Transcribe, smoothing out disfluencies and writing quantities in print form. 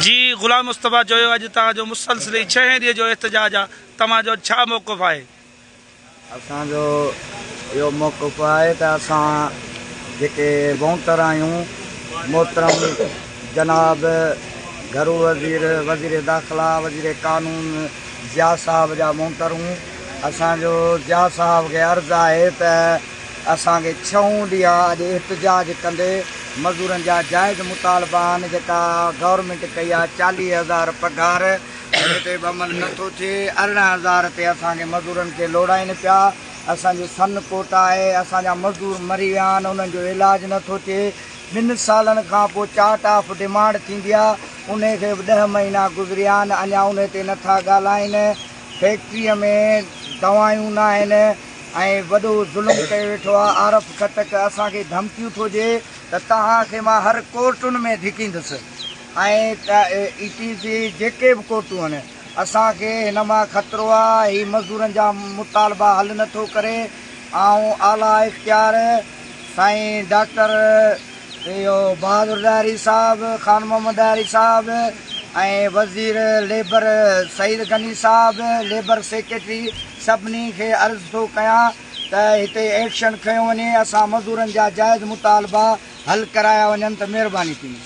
جي غلام مصطفيٰ جويو اڄ توهان جو مسلسلي ڇهين ڏينهن جو احتجاج آ توهان جو ڇا موقف آهي؟ اسان جو اهو موقف آهي ته اسان جيڪي وونٽر آهيون محترم جناب گهرو وزير، وزير داخلا، وزير قانون ضياء صاحب جا وونٽر هون اسان جو ضياء صاحب کي عرض آهي ته اسان کي ڇهون ڏينهن آ اڄ احتجاج ڪندي مزورن جا جائز مطالبا آهن جيڪا گورنمينٽ ڪئي آ 40,000 پگهار ان تي به عمل نه ٿو ٿئي 18,000 تي اسان کي مزورن کي لوڙائين پيا اسان جي سن ڪوٽ آهي اسان جا مزور مري ويا آهن انهن جو علاج نه ٿو ٿئي ٻن سالن کان پوء چارٽ آف ڊمانڊ ٿيندي آ انهي کي به ڏهه مهينا گذريا آهن اڃا انهي تي نه ٿا ڳالهائين فيڪٽري ۾ دوائيون ناهن ۽ وڏو ظلم ڪيو ويٺو آ عارف خٽڪ اسان کي ڌمڪيون ٿو ڏي ته توهان کي مان هر ڪورٽن ۾ ڌڪيندس ۽ اي ٽي سي جيڪي به ڪورٽون آهن اسان کي هن مان خطرو آ هي مزدورن جا مطالبا حل نه ٿو ڪري آئون اعليٰ اختيار سائين ڊاڪٽر اهو بهادر ڏاهري صاحب، خان محمد ڏاهري صاحب ۽ وزير ليبر سعيد غني صاحب، ليبر سيڪريٽري سڀني کي عرض ٿو ڪيان ته هتي ايڪشن کنيو وڃي، اسان مزورن جا جائز مطالبا حل ڪرايا وڃن ته مهرباني ٿيندي.